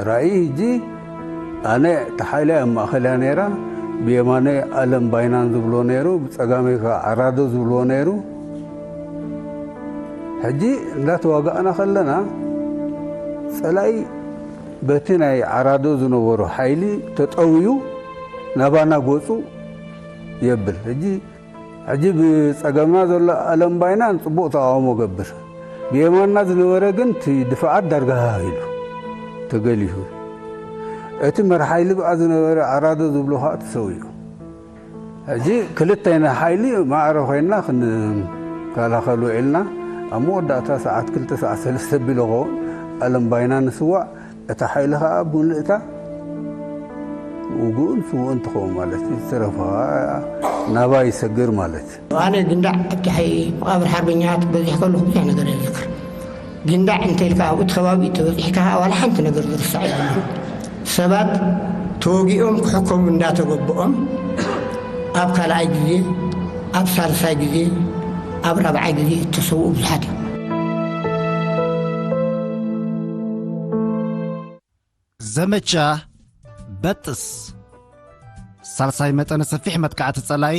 ራእይ ሕጂ ኣነ ተሓይለ ኣብ ማእኸል እያ ነይራ። ብየማነይ ኣለም ባይናን ዝብሎ ነይሩ፣ ብፀጋመይ ከዓ ዓራዶ ዝብልዎ ነይሩ። ሕጂ እንዳተዋጋእና ከለና ፀላኢ በቲ ናይ ዓራዶ ዝነበሩ ሓይሊ ተጠውዩ ናባና ገፁ የብል። ሕጂ ሕጂ ብጸገምና ዘሎ ኣለምባይናን ጽቡቕ ተቓውሞ ገብር። ብየማንና ዝነበረ ግን እቲ ድፍዓት ዳርጋ ሃህ ኢሉ ተገሊሁ። እቲ መርሓይ ልብኣ ዝነበረ ዓራዶ ዝብሎ ኸኣ ተሰዊኡ። ሕጂ ክልተ ሓይሊ ማዕረ ኮይንና ክንከላኸል ውዒልና። ኣብ መወዳእታ ሰዓት ክልተ ሰዓት ሰለስተ ቢሎ ኸውን ኣለምባይና ንስዋእ። እታ ሓይሊ ኸኣ ብምልእታ ውጉእን ስዉእን ትኸውን ማለት እዩ። ዝተረፈ ኸኣ ናባ ይሰግር ማለት እዩ። ኣነ ግንዳዕ ኣብቲ ሓይ መቓብር ሓርበኛታት በዚሕ ከለኹ ብዙሕ ነገር እየ ዝዝክር። ግንዳዕ እንተ ኢልካ ኣብኡ እቲ ከባቢ ተበጺሕካ ኸኣ ዋላ ሓንቲ ነገር ዝርሳዕ የብሉን። ሰባት ተወጊኦም ክሕከሙ እንዳተገበኦም ኣብ ካልኣይ ግዜ፣ ኣብ ሳልሳይ ግዜ፣ ኣብ ራብዓይ ግዜ እተሰውኡ ብዙሓት እዮም። ዘመቻ በጥስ ሳልሳይ መጠነ ሰፊሕ መጥቃዕቲ ጸላኢ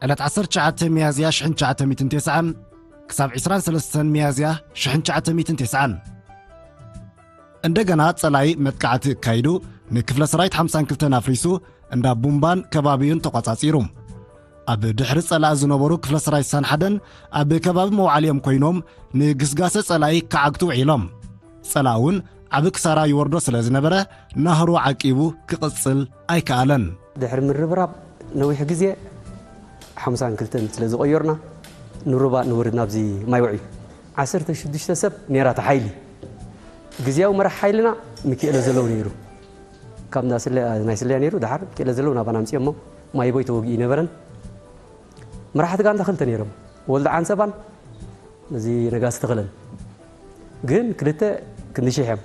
ዕለት ዓሰርተ ትሽዓተ ሚያዝያ ሽሕን ትሽዓተ ሚእትን ተስዓን ክሳብ ዕስራን ሰለስተን ሚያዝያ ሽሕን ትሽዓተ ሚእትን ተስዓን። እንደገና ጸላኢ መጥቃዕቲ እካይዱ ንክፍለ ሰራዊት ሓምሳን ክልተን ኣፍሪሱ እንዳ ቡምባን ከባቢኡን ተቋጻጺሩ። ኣብ ድሕሪ ጸላኢ ዝነበሩ ክፍለ ሰራዊት ሳን ሓደን ኣብ ከባቢ መውዓሊኦም ኮይኖም ንግስጋሰ ጸላኢ ክዓግቱ ውዒሎም። ጸላኢ እውን ዓቢ ክሳራ ይወርዶ ስለ ዝነበረ ናህሩ ዓቂቡ ክቕጽል ኣይከኣለን። ድሕሪ ምርብራብ ነዊሕ ግዜ ሓምሳን ክልተን ስለ ዝቐየርና ንሩባ ንወርድ ናብዚ ማይ ውዒ ዓሰርተ ሽዱሽተ ሰብ ነይራ እታ ሓይሊ። ግዝያዊ መራሕ ሓይልና ሚኪኤለ ዘለው ነይሩ። ካብ እንዳ ስለ- ናይ ስለያ ነይሩ። ድሓር ሚኪኤለ ዘለው ናባና ኣምፅኦሞ። ማይ ቦይ ተወጊኡ ይነበረን። መራሕቲ ጋንታ ክልተ ነይሮም። ወልደ ዓንሰባን እዚ ነጋሲ ተኽለን። ግን ክልተ ክንዲ ሽሕ እዮም።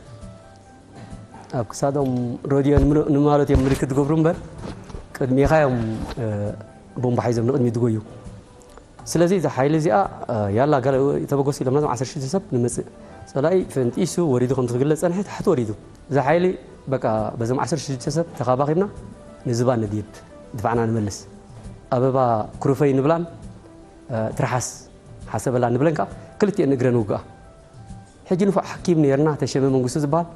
ኣብ ክሳዶም ረድዮ ንማለት እዮም ምልክት ዝገብሩ እምበር ቅድሜኻ እዮም ቦምባ ሒዞም ንቅድሚት ዝጎዩ። ስለዚ እዛ ሓይሊ እዚኣ ያላ ገለ ተበገሱ ኢሎም ነዞም ዓሰርተ ሽዱሽተ ሰብ ንምፅእ። ፀላኢ ፈንጢሱ ወሪዱ ከምቲ ክግለፅ ፀንሐ ታሕቲ ወሪዱ። እዛ ሓይሊ በቃ በዞም ዓሰርተ ሽዱሽተ ሰብ ተኻባኺብና ንዝባ ንድይብ ድፋዕና ንመልስ። ኣበባ ኩርፈይ ንብላን ትርሓስ ሓሰበላ ንብለን ከዓ ክልቲኤን እግረን ውግኣ። ሕጂ ንፉዕ ሓኪም ነይርና ተሸመ መንግስቱ ዝበሃል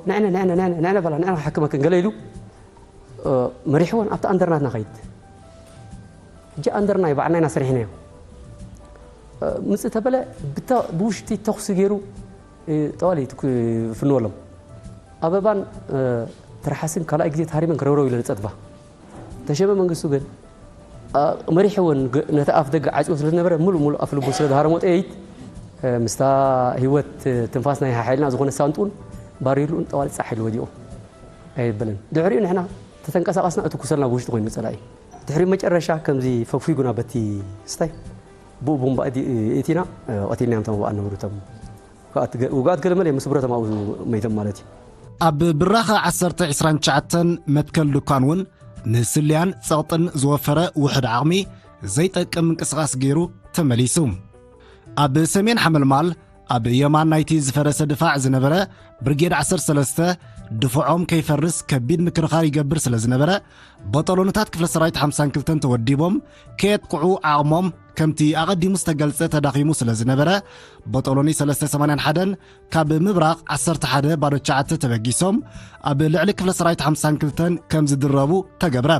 ንዕነ ንዕነ ንዕነ ንዕነ በላ ንዕነ ክሓክመክን ገለ ኢሉ መሪሕወን ኣብቲ ኣንደርናትና ከይድ። ሕጂ ኣንደርና እዩ ባዕልና ኢና ሰሪሕናዮ። ምፅእ ተበለ ብውሽጢ ተኹሲ ገይሩ ጠዋሊ ፍንወሎም። ኣበባን ትርሓስን ካልኣይ ግዜ ተሃሪመን ክረውረው ኢለን ጸጥባ። ተሸመ መንግስቱ ግን መሪሕወን ነቲ ኣፍ ደገ ዓፅዎ ስለ ዝነበረ ሙሉእ ሙሉእ ኣፍ ልቡ ስለ ዝሃረሞ ጠየይት ምስታ ህይወት ትንፋስ ናይ ሓይልና ዝኾነ ሳንጡን ባሪሉን ጠዋሊ ፃሕ ኢሉ ወዲቑ ኣይበለን። ድሕሪኡ ንሕና ተተንቀሳቐስና እትኩሰልና ብውሽጢ ኮይኑ ፀላኢ ድሕሪ መጨረሻ ከምዚ ፈግፊጉና በቲ ስታይ ብኡ ቡምባ እቲና ቀቲልናዮም ተመባኣ ነበሩ ተም ውግኣት ገለመለ ምስ ብረቶም ኣብኡ መይቶም ማለት እዩ። ኣብ ብራኸ ዓሰርተ ዕስራን ትሽዓተን መትከል ድኳን እውን ንስልያን ጸቕጥን ዝወፈረ ውሑድ ዓቕሚ ዘይጠቅም ምንቅስቓስ ገይሩ ተመሊሱ። ኣብ ሰሜን ሓመልማል ኣብ የማን ናይቲ ዝፈረሰ ድፋዕ ዝነበረ ብርጌድ ዓሰርተ ሰለስተ ድፍዖም ከይፈርስ ከቢድ ምክርኻር ይገብር ስለ ዝነበረ በጠሎንታት ክፍለ ሰራዊት ሓምሳን ክልተን ተወዲቦም ከየጥቅዑ ዓቕሞም ከምቲ ኣቐዲሙ ዝተገልጸ ተዳኺሙ ስለ ዝነበረ በጠሎኒ ሰለስተ ሰማንያን ሓደን ካብ ምብራቕ ዓሰርተ ሓደ ባዶ ትሽዓተ ተበጊሶም ኣብ ልዕሊ ክፍለ ሰራዊት ሓምሳን ክልተን ከም ዝድረቡ ተገብረ።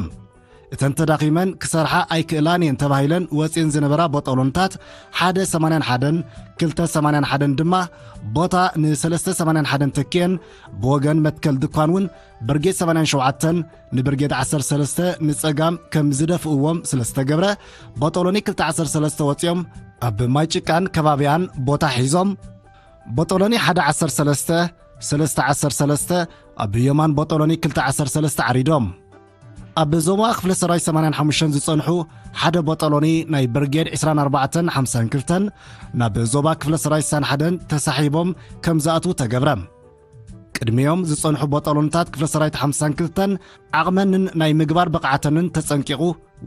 እተን ተዳኺመን ክሰርሓ ኣይክእላን እየን ተባሂለን ወፅየን ዝነበራ ቦጦሎንታት ሓደ ሰማንያን ሓደን ክልተ ሰማንያን ሓደን ድማ ቦታ ንሰለስተ ሰማንያን ሓደን ተኪኤን ብወገን መትከል ድኳን እውን ብርጌድ ሰማንያን ሸውዓተን ንብርጌድ ዓሰርተ ሰለስተ ንፀጋም ከም ዝደፍእዎም ስለ ዝተገብረ ቦጦሎኒ ክልተ ዓሰርተ ሰለስተ ወፅዮም ኣብ ማይ ጭቃን ከባቢያን ቦታ ሒዞም ቦጦሎኒ ሓደ ዓሰርተ ሰለስተ ሰለስተ ዓሰርተ ሰለስተ ኣብ የማን ቦጦሎኒ ክልተ ዓሰርተ ሰለስተ ዓሪዶም ኣብ ዞባ ክፍለ ሰራዊት ሰማንያን ሓሙሽተን ዝጸንሑ ሓደ ቦጠሎኒ ናይ ብርጌድ ዕስራን ኣርባዕተን ሓምሳን ክልተን ናብ ዞባ ክፍለ ሰራዊት ሳን ሓደን ተሳሒቦም ከም ዝኣትዉ ተገብረ። ቅድሚኦም ዝጸንሑ ቦጠሎንታት ክፍለ ሰራዊት ሓምሳን ክልተን ዓቕመንን ናይ ምግባር ብቕዓተንን ተጸንቂቑ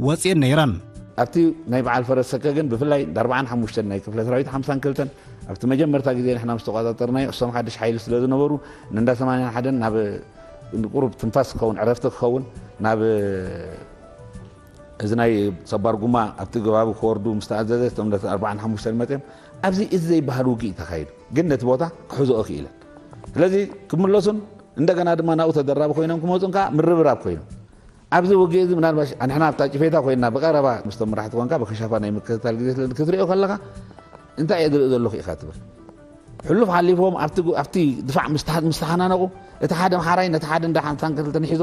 ወጺኤን ነይረን። ኣብቲ ናይ በዓል ፈረስ ሰከ ግን ብፍላይ ኣርባዓን ሓሙሽተን ናይ ክፍለ ሰራዊት ሓምሳን ክልተን ኣብቲ መጀመርታ ግዜ ንሕና ምስ ተቆጻጸርናዮ እሶም ሓድሽ ሓይሊ ስለ ዝነበሩ ንእንዳ ሰማንያን ሓደን ናብ ቁሩብ ትንፋስ ክኸውን ዕረፍቲ ክኸውን ናብ እዚ ናይ ሰባር ጉማ ኣብቲ ገባቢ ክወርዱ ምስ ተኣዘዘ እቶም ኣርባዓን ሓሙሽተን መፅዮም ኣብዚ እዚ ዘይበሃል ውግእ እዩ ተኻይዱ። ግን ነቲ ቦታ ክሕዝኦ ክኢለን። ስለዚ ክምለሱን እንደገና ድማ ናብኡ ተደራቢ ኮይኖም ክመፁን ከዓ ምርብራብ ኮይኑ ኣብዚ ውግእ እዚ ምናልባሽ ንሕና ኣብታ ጭፌታ ኮይንና ብቀረባ ምስቶም መራሕቲ ኮንካ ብከሻፋ ናይ ምክትታል ግዜ ስለ ክትሪኦ ከለካ እንታይ እየ ዝርኢ ዘለኹ ኢኻ ትብል። ሕሉፍ ሓሊፎም ኣብቲ ድፋዕ ምስ ተሓናነቑ እቲ ሓደ ኣምሓራይ ነቲ ሓደ እንዳ ሓምሳን ክልተን ሒዞ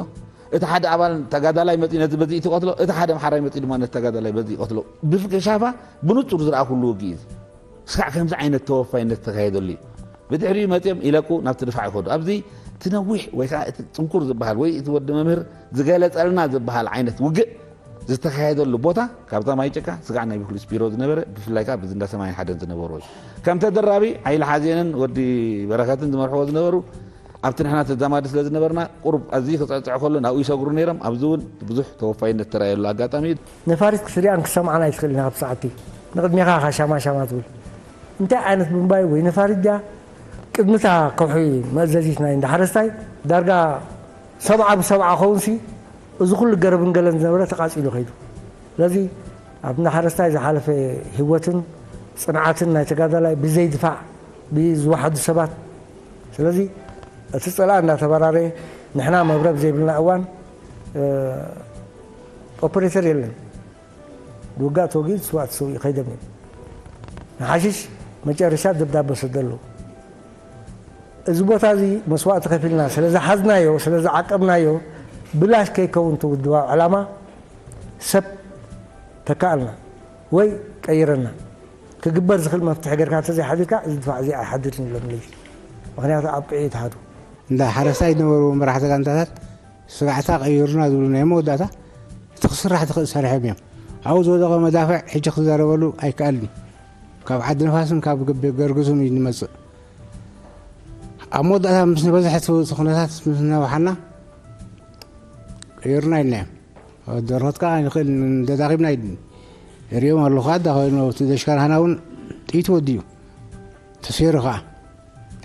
እቲ ሓደ ኣባል ተጋዳላይ መፂኡ ነዚ በዚ ይትቀትሎ እቲ ሓደ ኣምሓራይ መፂኡ ድማ ነቲ ተጋዳላይ በዚ ይቀትሎ። ብከሻፋ ብንፁር ዝረኣኹሉ ውግእ እዩ። ስካዕ ከምዚ ዓይነት ተወፋይነት ዝተካየደሉ እዩ። ብድሕሪኡ መፅኦም ኢለቁ ናብቲ ድፋዕ ይኸዱ። ኣብዚ እቲ ነዊሕ ወይ ከዓ እቲ ፅንኩር ዝበሃል ወይ እቲ ወዲ መምህር ዝገለፀልና ዝበሃል ዓይነት ውግእ ዝተካየደሉ ቦታ ካብዛ ማይ ጭቃ ስጋዕ ናይ ቢክሉ ስፒሮ ዝነበረ ብፍላይ ከዓ ብዝንዳ ሰማንያ ሓደን ዝነበሩ እዩ። ከም ተደራቢ ሓይሊ ሓዜንን ወዲ በረከትን ዝመርሕዎ ዝነበሩ ኣብቲ ንሕና ተዛማዲ ስለ ዝነበርና ቁሩብ ኣዝዩ ክፅዕፅዕ ከሎ ናብኡ ይሰግሩ ነይሮም። ኣብዚ እውን ብዙሕ ተወፋይነት ተራየሉ ኣጋጣሚ እዩ። ነፋሪት ክትሪኣን ክሰምዓን ኣይትኽእልን ኢኻ። ብሰዓቲ ንቕድሜኻ ኢኻ ሻማ ሻማ ትብል። እንታይ ዓይነት ብምባይ ወይ ነፋሪት ድያ ቅድሚታ ከውሒ መእዘዚት ናይ እንዳ ሓረስታይ ዳርጋ ሰብዓ ብሰብዓ ከውንሲ እዚ ኩሉ ገረብን ገለን ዝነበረ ተቃጺሉ ከይዱ። ስለዚ ኣብ እንዳ ሓረስታይ ዝሓለፈ ህይወትን ጽንዓትን ናይ ተጋዳላይ ብዘይ ድፋዕ ብዝወሓዱ ሰባት ስለዚ እቲ ጸላእ እንዳተበራረየ ንሕና መብረብ ዘይብልና እዋን ኦፕሬተር የለን። ውጋእ ተወጊኡ ስዋእ ተሰዊኡ ከይደም እዩ። ንሓሽሽ መጨረሻ ደብዳበ ሰደሉ። እዚ ቦታ እዚ መስዋእቲ ከፊልና ስለ ዝሓዝናዮ ስለ ዝዓቀብናዮ ብላሽ ከይከውን እቲ ውድባዊ ዕላማ ሰብ ተካኣልና ወይ ቀይረና ክግበር ዝኽእል መፍትሒ ጌርካ እንተዘይሓዲርካ እዚ ድፋዕ እዚ ኣይሓድርን ኢሎም ለይ ምክንያቱ ኣብ ቅዒ ተሃዱ። እንዳ ሓረስታይ ዝነበሩ መራሕቲ ጋንታታት ስጋዕታ ቀይሩና ዝብሉ ናይ መወዳእታ እቲ ክስራሕ ትኽእል ሰሪሖም እዮም። ኣብኡ ዝወደቐ መዳፍዕ ሕጂ ክዛረበሉ ኣይከኣልን። ካብ ዓዲ ነፋስን ካብ ገርግሱን እዩ ዝመፅእ። ኣብ መወዳእታ ምስ በዝሐ እቲ ኩነታት ምስ ነባሓና ቀይሩና ኢልና እዮም። ደርሆት ከዓ ንኽእል ደዳኺብና ይድን ሪኦም ኣለኹ ኣዳ ኮይኑ እቲ ደሽካር ሃና እውን ጥይት ወዲዩ ተሰይሩ ከዓ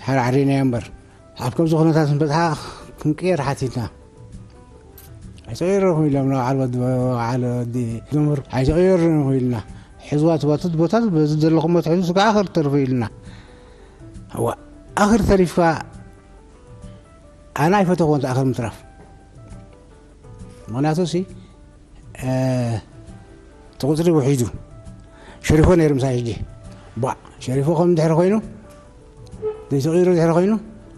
ሓራዕሪናዮ እምበር ኣብ ከምዚ ኩነታት ንበፅሓ ክንቅየር ሓቲትና ኣይተቐየርኩም ኢሎም ንበዓል ወዲ በዓል ወዲ ዙምር ኣይተቐየርኩም ኢልና ሕዝዋ ትባትት ቦታ በዚ ዘለኹም መትሕዙ ስጋዓ ክርተርፉ ኢልና እዋ ኣኽር ተሪፍካ ኣነ ኣይፈተኹ ወንት ኣኽር ምትራፍ ምክንያቱ ሲ እቲ ቁፅሪ ውሒዱ ሸሪፎ ነይሩ ምሳይ ሕጂ ቧዕ ሸሪፎ ከም ድሕሪ ኮይኑ ዘይተቐይሩ ድሕሪ ኮይኑ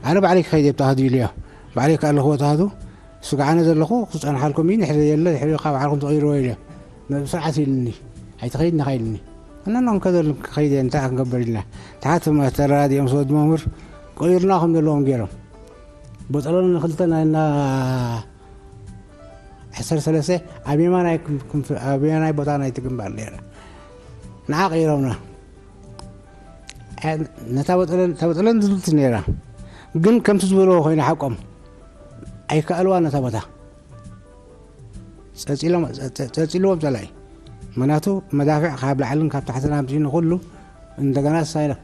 ኣነ ባዕለይ ክኸይድ እየ ብታህዱ ኢሉዮ ባዕለይ ከኣለኽዎ ታህዱ ስጋዓነ ዘለኹ ክፀንሓልኩም እዩ ንሕሪ የለ ድሕሪ ካብ ዓርኩም ተቐይርዎ ኢልዮ ነዚ ስርዓት ኢልኒ ኣይትኸይድ ንኻ ኢልኒ እነኖም ከዘል ክኸይድ እየ እንታይ ክንገብር ኢልና ተሓት ተራዲኦም ሰወዲ መምህር ቀይሩና ከም ዘለዎም ገይሮም ቦጠሎን ንክልተ ናይና ዓሰርተ ሰለስተ ኣብ የማናይ ክንፍ- ኣብ የማናይ ቦታ ናይቲ ግንባር ነይራ ንዓ ቀይሮምና እ፣ ነታ በጠለን እታ በጠለን ድልቲ ነይራ ግን ከምቲ ዝበልዎ ኮይነ ሓቆም ኣይከኣልዋ ነታ ቦታ ጸጺሎም- ጸ- ጸ- ጸጺልዎም ጸላኢ ምክንያቱ መዳፍዕ ካብ ላዕልን ካብ ታሕትን ኣምፅኡ ንኩሉ እንደገና ሳይለ-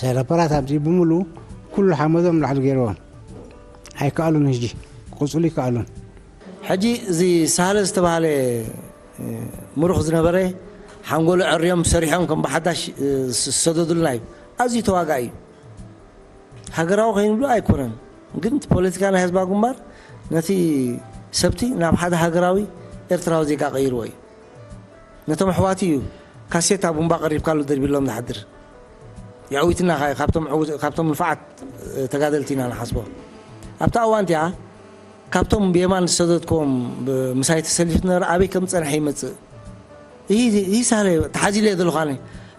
ሳይለፐራት ኣምፅኡ ብምሉኡ ኩሉ ሓመዶም ላዕሊ ገይርዎም ኣይከኣሉን ህጂ ክቕፅሉ ይከኣሉን ሕጂ እዚ ሳህለ ዝተባህለ ምሩኽ ዝነበረ ሓንጎሉ ዕርዮም ሰሪሖም ከም ብሓዳሽ ዝሰደዱልና እዩ። ኣዝዩ ተዋጋኢ እዩ። ሃገራዊ ከይንብሎ ኣይኮነን፣ ግን እቲ ፖለቲካ ናይ ህዝባዊ ግንባር ነቲ ሰብቲ ናብ ሓደ ሃገራዊ ኤርትራዊ ዜጋ ቀይርዎ እዩ። ነቶም ኣሕዋቱ እዩ ካሴታ ቡምባ ቀሪብካሉ ደርቢሎም ዝሓድር። የዕዊትና ኸኣ ካብቶም ዕውት- ካብቶም ንፉዓት ተጋደልቲ ኢና ንሓስቦ። ኣብታ እዋን እቲኣ ካብቶም ብየማን ዝሰደድክዎም ብ- ምሳይ ተሰሊፉ ዝነበረ ኣበይ ከም ዝጸንሐ ይመጽእ። ይህ ይህ ሳለ ተሓዚለ ዘለኹ ኣነ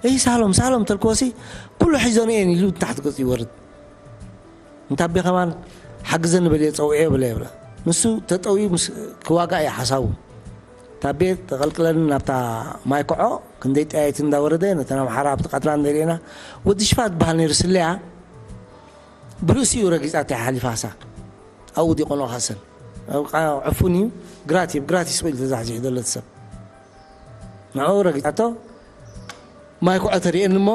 ይህ ሳሎም ሳሎም ተልክወሲ ኩሉ ሒዞን እየን ኢሉ ታሕቲ ገጹ ይወርድ። እንታቤ ከማን ሓግዘኒ በልዮ ጸውዕዮ ብለ ይብላ። ንሱ ተጠውዩ ምስ ክዋጋእ እዩ ሓሳቡ። ታቤ ተቐልቅለኒ ናብታ ማይ ኮዖ ክንደይ ጠያይቲ እንዳወረደ ነተን ኣምሓራ ኣብቲ ቀትራ እንደሪኤና ወዲ ሽፋ ዝበሃል ነይሩ ስለያ ብርእሲኡ ረጊጻት ሓሊፋሳ ኣብኡ ዲቆኖ ካሰን ዕፉን እዩ። ግራት እዩ ግራት ይስቕ ኢሉ ተዛሕዚሑ ዘሎ እቲ ሰብ ንዕኡ ረጊጻቶ። ማይ ኩዖ ተርእየኒ እሞ፣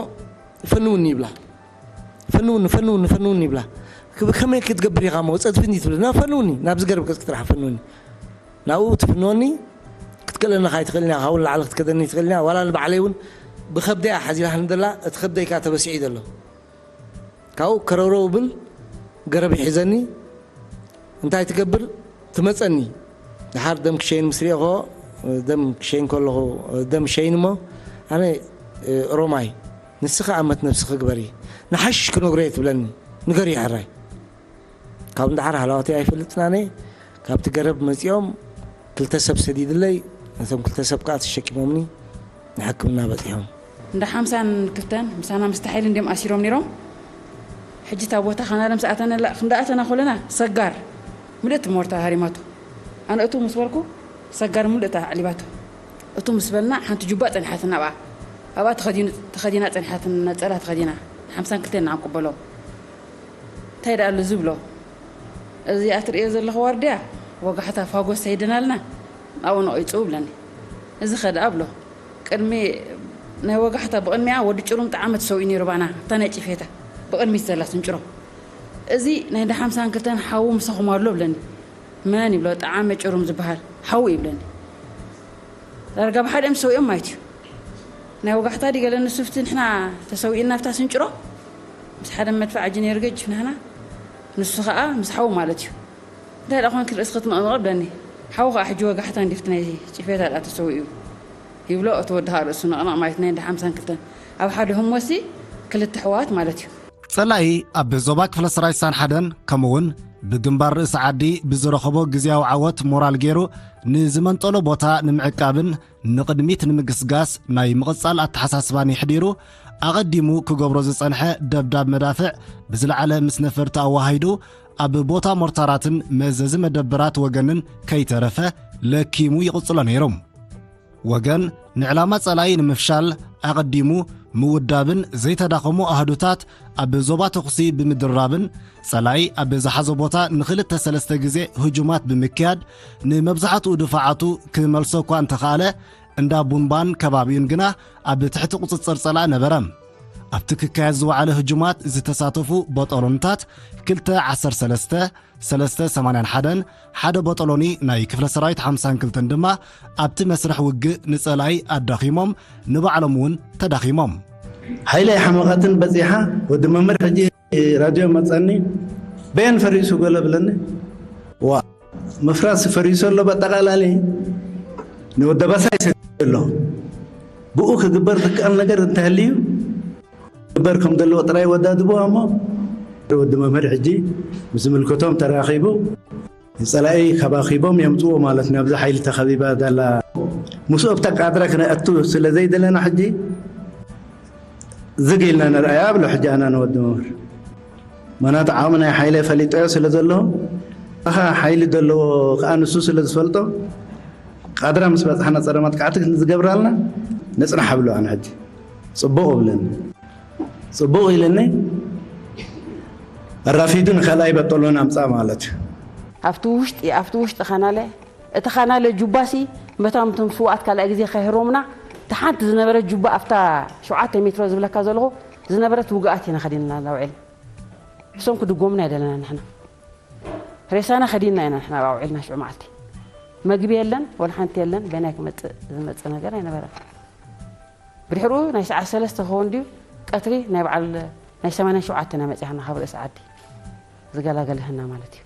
"ፈንውኒ" ይብላ። "ፈንውኒ፣ ፈንውኒ፣ ፈንውኒ" ይብላ። "ከመይ ክትገብር ኢኻ እሞ ጸድፍኒ?" ትብል። "ና ፈንውኒ፣ ናብዚ ገረብ ገጽኪ ጥራሕ ፈንውኒ። ናብኡ ትፍንወኒ፣ ክትክእለኒ ከኣ ኣይትኽእልን ኢኻ፣ ካብኡ ንላዕሊ ክትከደኒ ኣይትኽእልን ኢኻ፣ ዋላ ንባዕለይ እውን ብኸብደይ እያ ሓዚላትኒ ዘላ፣ እቲ ከብደይ ከኣ ተበሲዑ እዩ ዘሎ። ካብኡ ከረውረው ብል፣ ገረብ ይሕዘኒ፣ እንታይ ትገብር? ትመጸኒ። ደሓር ደም ክሸይን ምስ ሪኤኹ፣ ደም ክሸይን ከለኹ፣ ደም ሸይን እሞ፣ ኣነ፣ ሮማይ፣ ንስኺ ኣመት ነብስኺ ግበሪ፣ ንሓሽሽ ክነግሮ እየ ትብለኒ፣ ንገሪ ሕራይ። ካብ ንደሓር ሃለዋተይ ኣይፈልጥን ኣነ፣ ካብቲ ገረብ መጺኦም ክልተ ሰብ ሰዲድለይ፣ ነቶም ክልተ ሰብ ከኣ ተሸኪሞምኒ ንሕክምና በጺሖም። እንዳ ሓምሳን ክልተን ምሳና ምስቲ ሓይሊ እንድዮም ኣሲሮም ነይሮም። ሕጂ እታ ቦታ ኸናለ ምስ ኣተነላ፣ ክንዳ ኣተና ኾለና ሰጋር ምልእቲ ሞርታ ሃሪማቶ። ኣነ እቱ ምስ በልኩ ሰጋር ምልእታ ኣዕሊባቶ። እቱ ምስ በልና ሓንቲ ጁባ ጸኒሓትና ኣብኣ። ኣብኣ ተኸዲኑ-፣ ተኸዲና ጸኒሓትን ነጸላ ተኸዲና። ሓምሳን ክልተን ንዓም ቅበሎ። እንታይ ደኣ ኣሎ ዝብሎ? እዚ ኣትርእዮ ዘለኹ ዋርድያ ወጋሕታ ፋጎስ ሰይድናልና ኣብኡ ነቒጹ ብለኒ። እዚ ኸ ደኣ ብሎ። ቅድሚ ናይ ወጋሕታ ብቕድሚኣ ወዲ ጭሩም ጠዓመ ተሰዊኡ ነይሩ ባና፣ እታ ናይ ጭፌታ ብቕድሚት ዘላ ስንጭሮ። እዚ ናይ እንዳ ሓምሳን ክልተን ሓዉ ምሳኹም ኣሎ ብለኒ። መን ይብሎ? ጠዓመ ጭሩም ዝበሃል ሓዉ ይብለኒ። ዳርጋ ብሓደኦም ሰዊኦም ማለት እዩ። ናይ ወጋሕታ ድዩ ገለ ንሱ፣ ብቲ ንሕና ተሰዊእና ኣብታ ስንጭሮ ምስ ሓደ መድፍዕ ኣጂ ነይሩ ገጅፍ ናህና፣ ንሱ ኸኣ ምስ ሓዉ ማለት እዩ። እንታይ ደኣ ኮንኪ ርእስኺ ትንቕንቕ ብለኒ። ሓዉ ኸኣ ሕጂ ወጋሕታ እንዲፍቲ ናይ ጭፌታ ደኣ ተሰዊኡ ይብሎ፣ እቲ ወዲ ኸኣ ርእሱ ነቕነቕ ማለት ናይ እንዳ ሓምሳን ክልተን። ኣብ ሓደ ህሞሲ ክልተ ኣሕዋት ማለት እዩ። ጸላኢ ኣብ ዞባ ክፍለ ሰራዊት ሳን ሓደን ከምኡውን ብግንባር ርእሲ ዓዲ ብዝረኸቦ ግዝያዊ ዓወት ሞራል ገይሩ ንዝመንጠሎ ቦታ ንምዕቃብን ንቕድሚት ንምግስጋስ ናይ ምቕጻል ኣተሓሳስባን የሕዲሩ ኣቐዲሙ ክገብሮ ዝጸንሐ ደብዳብ መዳፍዕ ብዝለዓለ ምስ ነፈርቲ ኣወሃሂዱ ኣብ ቦታ ሞርታራትን መዘዚ መደበራት ወገንን ከይተረፈ ለኪሙ ይቕጽሎ ነይሩ። ወገን ንዕላማ ጸላኢ ንምፍሻል ኣቐዲሙ ምውዳብን ዘይተዳኸሙ ኣህዱታት ኣብ ዞባ ተኹሲ ብምድራብን ጸላኢ ኣብ ዝሓዞ ቦታ ንኽልተ ሰለስተ ግዜ ህጁማት ብምክያድ ንመብዛሕትኡ ድፋዓቱ ክመልሶ እኳ እንተኸኣለ እንዳ ቡንባን ከባቢኡን ግና ኣብ ትሕቲ ቁጽጽር ጸላኢ ነበረ። ኣብቲ ክካየድ ዝወዓለ ህጁማት ዝተሳተፉ ቦጦሎንታት ክልተ ዓሰርተ ሰለስተ፣ ሰለስተ ሰማንያን ሓደን ሓደ ቦጦሎኒ ናይ ክፍለ ሰራዊት ሓምሳን ክልተን ድማ ኣብቲ መስርሕ ውግእ ንጸላኢ ኣዳኺሞም ንባዕሎም እውን ተዳኺሞም። ሓይለይ ሓመቐትን በጺሓ ወዲ መምህር ሕጂ ራድዮ መጸኒ በየን ፈሪሱ ገለ ብለኒ። ዋ ምፍራስ ፈሪሱ ኣሎ በጠቓላሊ ንወደባሳ ይሰ ኣሎ ብኡ ክግበር ዝከኣል ነገር እንተህልዩ ግበር ከም ዘለዎ ጥራይ ወዳድብዋ እሞ ወዲ መምህር ሕጂ ምስ ዝምልከቶም ተራኺቡ ጸላኢ ከባኺቦም የምጽዎ ማለት ናብዚ ሓይሊ ተኸቢባ ዳላ ምስኡ ኣብታ ቃድራ ክነእቱ ስለ ዘይደለና ሕጂ ዝግ ኢልና ንርኣያ ብሎ ሕጂ ኣና ንወዲ መምህር መናት ዓቕሚ ናይ ሓይለ ፈሊጦዮ ስለ ዘሎ ኣኻ ሓይሊ ዘለዎ ከኣ ንሱ ስለ ዝፈልጦ ቃድራ ምስ በጽሓና ጸረ መጥቃዕቲ ዝገብራልና ንጽናሕ ብሎ ኣነ ሕጂ ጽቡቕ እብለኒ ጽቡቕ ኢለኒ ኣራፊዱ ንኸላይ በጠሎን ኣምጻ ማለት እዩ። ኣብቲ ውሽጢ ኣብቲ ውሽጢ ኻናለ እቲ ኻናለ ጁባሲ መታም ቶም ስውኣት ካልኣይ ግዜ ከይህሮምና እቲ ሓንቲ ዝነበረት ጁባ ኣብታ ሸውዓተ ሜትሮ ዝብለካ ዘለኹ ዝነበረት ውግኣት ኢና ኸዲንና ላውዒል እሶም ክድጎምና የደለና ንሕና ሬሳና ኸዲንና ኢና ንሕና ላውዒልና ሽዑ መዓልቲ መግቢ የለን ወላ ሓንቲ የለን በናይ ክመፅእ ዝመፅእ ነገር ኣይነበረን ብድሕሩ ናይ ሰዓት ሰለስተ ክኸውን ድዩ ቀትሪ ናይ በዓል ናይ ሰማንያን ሸውዓተን እያ መፂኣና ካብ ርእሲ ዓዲ ዝገላገለህና ማለት እዩ።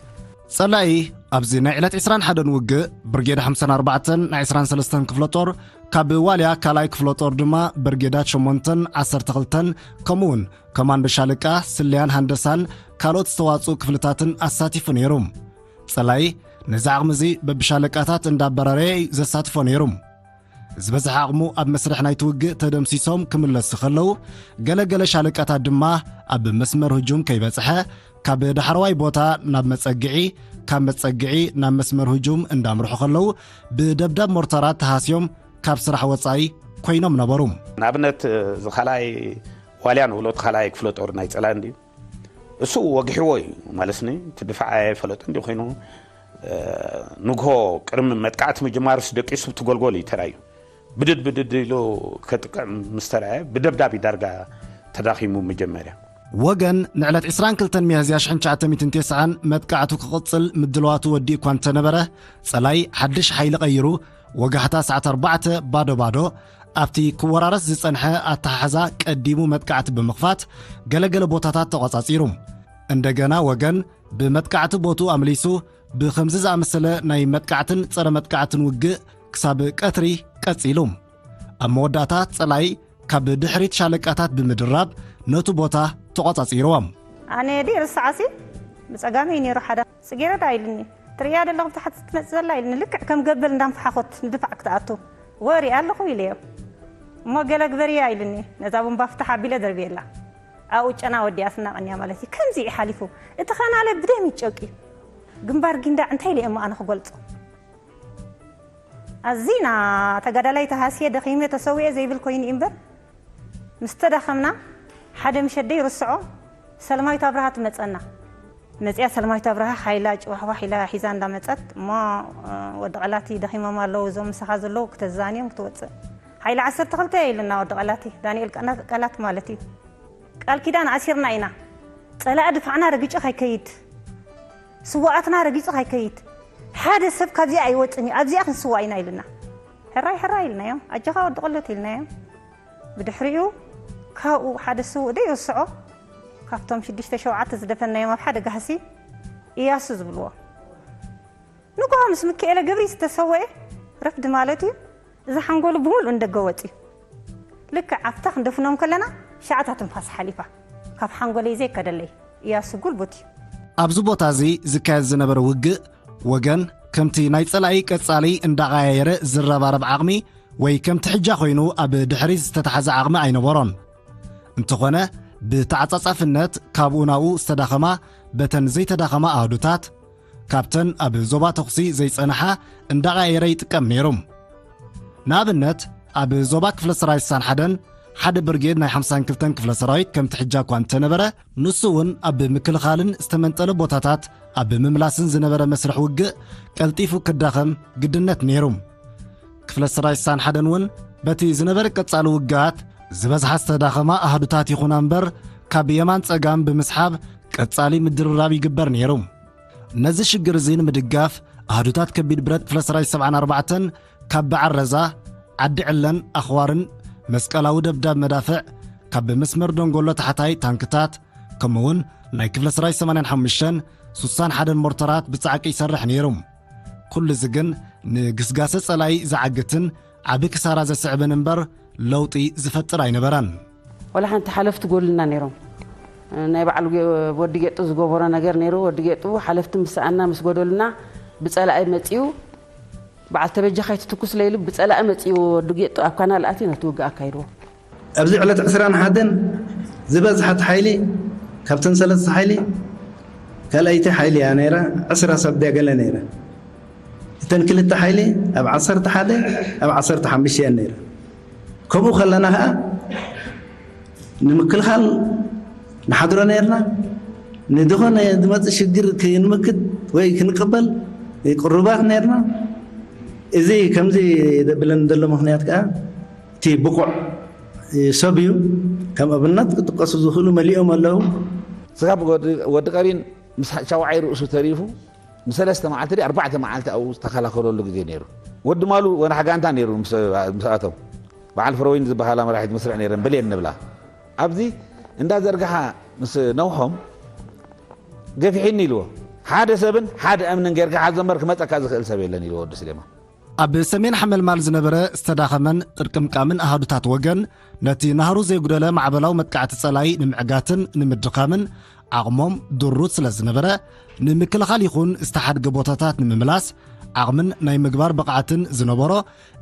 ፀላኢ ኣብዚ ናይ ዕለት ዕስራን ሓደን ውግእ ብርጌድ ሓምሳን ኣርባዕተን ናይ ዕስራን ሰለስተን ክፍለ ጦር ካብ ዋልያ ካልኣይ ክፍለ ጦር ድማ ብርጌዳት ሸሞንተን ዓሰርተ ክልተን ከምኡውን ኮማንዶ ሻለቃ ስለያን ሃንደሳን ካልኦት ዝተዋፅኡ ክፍልታትን ኣሳቲፉ ነይሩ። ፀላኢ ነዚ ዓቕሚ እዚ በብሻለቃታት እንዳበራረየ እዩ ዘሳትፎ ነይሩ። ዝበዝሐ ዓቕሙ ኣብ መስርሕ ናይቲ ውግእ ተደምሲሶም ክምለሱ ከለዉ፣ ገለገለ ሻለቃታት ድማ ኣብ መስመር ህጁም ከይበጽሐ ካብ ዳሕረዋይ ቦታ ናብ መጸግዒ፣ ካብ መጸግዒ ናብ መስመር ህጁም እንዳምርሑ ከለዉ ብደብዳብ ሞርታራት ተሃስዮም ካብ ስራሕ ወጻኢ ኮይኖም ነበሩ። ንኣብነት እዚ ካልኣይ ዋልያ ንብሎ እቲ ካልኣይ ክፍለ ጦር ናይ ጸላኢ እንድዩ እሱ ወጊሕዎ እዩ ማለትኒ እቲ ድፋዕ ኣይፈለጦ እንዲ ኮይኑ ንግሆ ቅድሚ መጥቃዕቲ ምጅማርስ ደቂሱ ብቲ ጎልጎል እዩ ተራዩ ብድድ ብድድ ኢሉ ከጥቅዕ ምስ ተረኣየ ብደብዳብ እዩ ዳርጋ ተዳኺሙ መጀመርያ። ወገን ንዕለት ዕስራን ክልተን ሚያዝያ ሽሕን ትሽዓተ ሚእትን ተስዓን መጥቃዕቱ ክቕጽል ምድልዋቱ ወዲኡ እኳ እንተነበረ፣ ጸላይ ሓድሽ ሓይሊ ቀይሩ ወጋሕታ ሰዓት ኣርባዕተ ባዶ ባዶ ኣብቲ ክወራረስ ዝጸንሐ ኣተሓሕዛ ቀዲሙ መጥቃዕቲ ብምኽፋት ገለገለ ቦታታት ተቖጻጺሩ። እንደገና ወገን ብመጥቃዕቲ ቦትኡ ኣምሊሱ ብኸምዚ ዝኣመሰለ ናይ መጥቃዕትን ጸረ መጥቃዕትን ውግእ ክሳብ ቀትሪ ቀጺሉ። ኣብ መወዳእታ ጸላይ ካብ ድሕሪት ሻለቃታት ብምድራብ ነቱ ቦታ ተቖጻጺርዎም። ኣነ ድየ ርስዓሲ ብጸጋመይ ነይሩ ሓደ ጽጌረዳ ኢልኒ። ትርእያ ደለኹ ብታሕቲ ትመጽእ ዘላ ኢልኒ። ልክዕ ከም ገበል እንዳንፈሓኾት ንድፋዕ ክትኣቱ። ወሪ ኣለኹ ኢለዮ። እሞ ገለ ግበርያ ኢልኒ። ነዛ ቡምባ ፍታሕ ኣቢለ ደርብየላ። ኣብኡ ጨና ወዲኣ ስናቐንያ ማለት እዩ። ከምዚ እዩ ሓሊፉ። እቲ ኸናለ ብደም ይጨቂ። ግንባር ጊንዳዕ እንታይ ኢለ እሞ ኣነ ክገልጾ? ኣዚና ተጋዳላይ ተሃስየ ደኺመ ተሰዊኤ ዘይብል ኮይኑ እምበር፣ ምስ ተዳኸምና ሓደ ምሸት ደይርስዖ ሰልማዊት ኣብርሃ ትመጸና። መጺኣ ሰልማዊት ኣብርሃ ሓይላ ጭዋሕዋሕ ኢላ ሒዛ እንዳመጸት እሞ፣ ወዲ ቐላቲ ደኺሞም ኣለዉ እዞም ምሳኻ ዘለዉ ክተዛንዮም ክትወጽእ። ሓይሊ ዓሰርተ ክልተ ኢልና ወዲ ቐላቲ፣ ዳንኤል ቀና-፣ ቀላት ማለት እዩ። ቃል ኪዳን ኣሲርና ኢና። ጸላኢ ድፋዕና ረጊጹ ከይከይድ፣ ስዋኣትና ረጊጹ ከይከይድ፣ ሓደ ሰብ ካብዚኣ ኣይወጽን እዩ፣ ኣብዚኣ ክንስዋእ ኢና ኢልና። ሕራይ ሕራይ ኢልናዮም። ኣጆኻ ወዲ ቐሎት ኢልናዮም። ብድሕሪኡ ካብኡ ሓደ ስውእ ደይርስዖ፣ ካብቶም ሽዱሽተ ሸውዓተ ዝደፈንናዮም ኣብ ሓደ ጋህሲ እያሱ ዝብልዎ። ንግሆ ምስ ሚኪኤለ ገብሪ ዝተሰወኤ ረፍዲ ማለት እዩ። እዚ ሓንጎሉ ብምሉእ ንደገ ወጺኡ። ልክዕ ኣብታ ክንደፍኖም ከለና ሸዓታ ትንፋስ ሓሊፋ። ካብ ሓንጎለይ ዘይከደለይ እያሱ ጉልቡት እዩ። ኣብዚ ቦታ እዚ ዝካየድ ዝነበረ ውግእ ወገን ከምቲ ናይ ጸላኢ ቀጻሊ እንዳቐያየረ ዝረባረብ ዓቕሚ ወይ ከምቲ ሕጃ ኮይኑ ኣብ ድሕሪት ዝተታሕዘ ዓቕሚ ኣይነበሮን። እንተኾነ ብተዓጻጻፍነት ካብኡ ናብኡ ዝተዳኸማ በተን ዘይተዳኸማ ኣህዱታት ካብተን ኣብ ዞባ ተኹሲ ዘይጸንሓ እንዳቐያየረ ይጥቀም ነይሩ። ንኣብነት ኣብ ዞባ ክፍለ ሰራዊት ሳን ሓደን ሓደ ብርጌድ ናይ ሓምሳን ክልተን ክፍለ ሰራዊት ከምቲ ሕጃ እኳ እንተነበረ ንሱ እውን ኣብ ምክልኻልን ዝተመንጠለ ቦታታት ኣብ ምምላስን ዝነበረ መስርሕ ውግእ ቀልጢፉ ክዳኸም ግድነት ነይሩ። ክፍለ ሰራዊት ሳን ሓደን እውን በቲ ዝነበረ ቀጻሊ ውግኣት ዝበዝሓ ዝተዳኸማ ኣህዱታት ይኹና እምበር ካብ የማን ጸጋም ብምስሓብ ቀጻሊ ምድርራብ ይግበር ነይሩ። ነዚ ሽግር እዚ ንምድጋፍ ኣህዱታት ከቢድ ብረት ክፍለ ሰራዊት ሰብዓን ኣርባዕተን ካብ በዓል ረዛ፣ ዓዲ ዕለን ኣኽዋርን መስቀላዊ ደብዳብ መዳፍዕ ካብ መስመር ደንጎሎ ታሕታይ ታንክታት ከምኡውን ናይ ክፍለ ሰራዊት ሰማንያን ሓሙሽተን ሱሳን ሓደን ሞርተራት ብጻዕቂ ይሰርሕ ነይሩ። ኩሉ እዚ ግን ንግስጋሰ ጸላኢ ዝዓግትን ዓቢ ክሳራ ዘስዕብን እምበር ለውጢ ዝፈጥር ኣይነበረን። ወላ ሓንቲ ሓለፍቲ ጎድልና ነይሮም። ናይ በዓል ገ-፣ ወዲ ጌጡ ዝገበሮ ነገር ነይሩ። ወዲ ጌጡ ሓለፍቲ ምስ ሰኣና ምስ ጎደሉና ብጸላኢ መጺኡ በዓል ተበጃ ካይትትኩስ ለይሉ ብጸላኢ መጺኡ ወዲ ጌጡ ኣብ ካናል ኣትዩ ነቲ ውግእ ኣካይድዎ። ኣብዚ ዕለት ዕስራን ሓደን ዝበዝሐት ሓይሊ ካብተን ሰለስተ ሓይሊ ካልኣይቲ ሓይሊ እያ ነይራ። ዕስራ ሰብ ድያ ገለ ነይራ። እተን ክልተ ሓይሊ ኣብ ዓሰርተ ሓደ ኣብ ዓሰርተ ሓሙሽተ እየን ነይራ። ከምኡ ከለና ከዓ ንምክልኻል ንሓድሮ ነይርና። ንዝኾነ ዝመፅእ ሽግር ክንምክት ወይ ክንቅበል ቅሩባት ነይርና። እዚ ከምዚ ዘብለን ዘሎ ምኽንያት ከዓ እቲ ብቑዕ ሰብ እዩ። ከም ኣብነት ክጥቀሱ ዝኽእሉ መሊኦም ኣለዉ። ስጋብ ወዲ፣ ወዲ ቀቢን ምስ ሻውዓይ ርእሱ ተሪፉ ንሰለስተ መዓልቲ ድዩ ኣርባዕተ መዓልቲ ኣብኡ ዝተኸላኸለሉ ግዜ ነይሩ። ወዲ ማሉ ወናሕ ጋንታ ነይሩ ምስ፣ ምስ ኣቶም። በዓል ፍረወይኒ ዝበሃላ መራሒት መስርዕ ነይረን ብሌን ንብላ። ኣብዚ እንዳ ዘርግሓ ምስ ነውሖም ገፊሒኒ ኢልዎ። ሓደ ሰብን ሓደ እምንን ጌርካ ሓዞ እምበር ክመጸካ ዝኽእል ሰብ የለን ኢልዎ ወዲ ስሌማን። ኣብ ሰሜን ሓመልማል ዝነበረ ዝተዳኸመን ጥርቅምቃምን ኣሃዱታት ወገን ነቲ ናህሩ ዘይጉደለ ማዕበላዊ መጥቃዕቲ ጸላኢ ንምዕጋትን ንምድኻምን ዓቕሞም ድሩት ስለ ዝነበረ ንምክልኻል ይኹን ዝተሓድገ ቦታታት ንምምላስ ዓቕምን ናይ ምግባር ብቕዓትን ዝነበሮ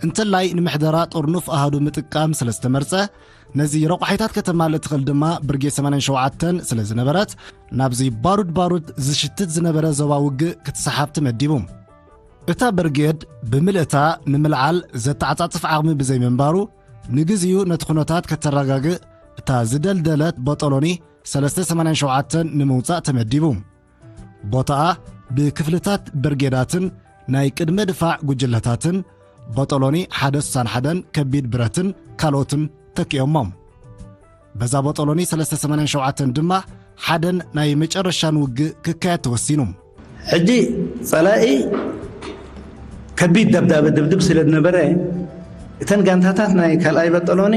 እንተላይ ንምሕደራ ጥርኑፍ ኣሃዱ ምጥቃም ስለ ዝተመርጸ ነዚ ረቋሒታት ከተማልእ ትኽእል ድማ ብርጌድ ሰማንያን ሸውዓተን ስለ ዝነበረት ናብዚ ባሩድ ባሩድ ዝሽትት ዝነበረ ዞባ ውግእ ክትሰሓብ ተመዲቡ። እታ ብርጌድ ብምልእታ ንምልዓል ዘተዓጻጽፍ ዓቕሚ ብዘይምንባሩ ንግዚኡ ነቲ ኩነታት ከተረጋግእ እታ ዝደልደለት ቦጦሎኒ ሰለስተ ሰማንያን ሸውዓተን ንምውጻእ ተመዲቡ። ቦታኣ ብክፍልታት ብርጌዳትን ናይ ቅድመ ድፋዕ ጉጅለታትን ቦጦሎኒ ሓደ ስሳን ሓደን ከቢድ ብረትን ካልኦትን ተኪኦሞም። በዛ ቦጦሎኒ ሰለስተ ሰማንያን ሸውዓተን ድማ ሓደን ናይ መጨረሻን ውግእ ክካየድ ተወሲኑ። ሕጂ ጸላኢ ከቢድ ደብዳበ ድብድብ ስለ ዝነበረ፣ እተን ጋንታታት ናይ ካልኣይ በጠሎኒ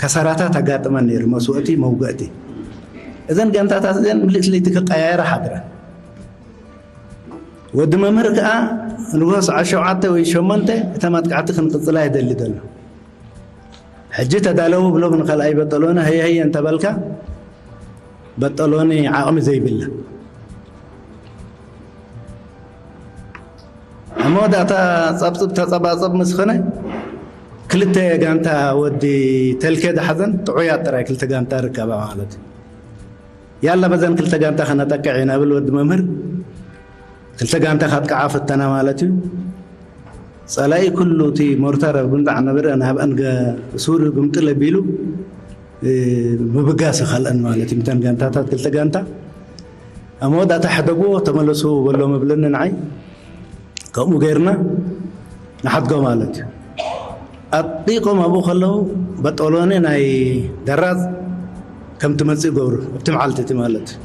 ከሰራታት ኣጋጥመን ነይሩ፣ መስዋእቲ፣ መውገእቲ። እዘን ጋንታታት እዘን ምልእቲ ለይቲ ክቀያየራ ሓድረን። ወዲ መምህር ከኣ ንግሆ ሰዓት ሸውዓተ ወይ ሸሞንተ እታ መጥቃዕቲ ክንቅጽላ ይደሊ ዘሎ። ሕጂ ተዳለዉ ብሎም ንኸልኣይ በጠሎኒ፣ "ሃየ ሃየ" እንተበልካ፣ በጠሎኒ ዓቕሚ ዘይብላ። ኣብ መወዳእታ ጸብጽብ ተጸባጸብ ምስ ኾነ፣ ክልተ ጋንታ ወዲ ተልኬ ዝሓዘን ጥዑያት ጥራይ ክልተ ጋንታ ርከባ ማለት እዩ። "ያላ በዘን ክልተ ጋንታ ከነጠቅዕ ኢና" ብል ወዲ መምህር። ክልተ ጋንታ ካጥቅዓ ፈተና ማለት እዩ። ጸላኢ ኩሉ እቲ ሞርታር ኣብ ግንጣዕ ነበረ ናብኣን ገ-፣ ሱር ግምጥል ኣቢሉ፣ እ፣ ምብጋስ ይኸልአን ማለት እዩ። ምተን ጋንታታት ክልተ ጋንታ ኣብ መወዳእታ ሕደግዎ፣ "ተመለሱ" በሎም እብለኒ ንዓይ። ከምኡ ገይርና ንሓድጎ ማለት እዩ። ኣጥቂቖም ኣብኡ ከለዉ በጦሎኒ ናይ ደራዝ ከም ትመጽእ ይገብሩ ኣብቲ መዓልቲ እቲ ማለት እዩ።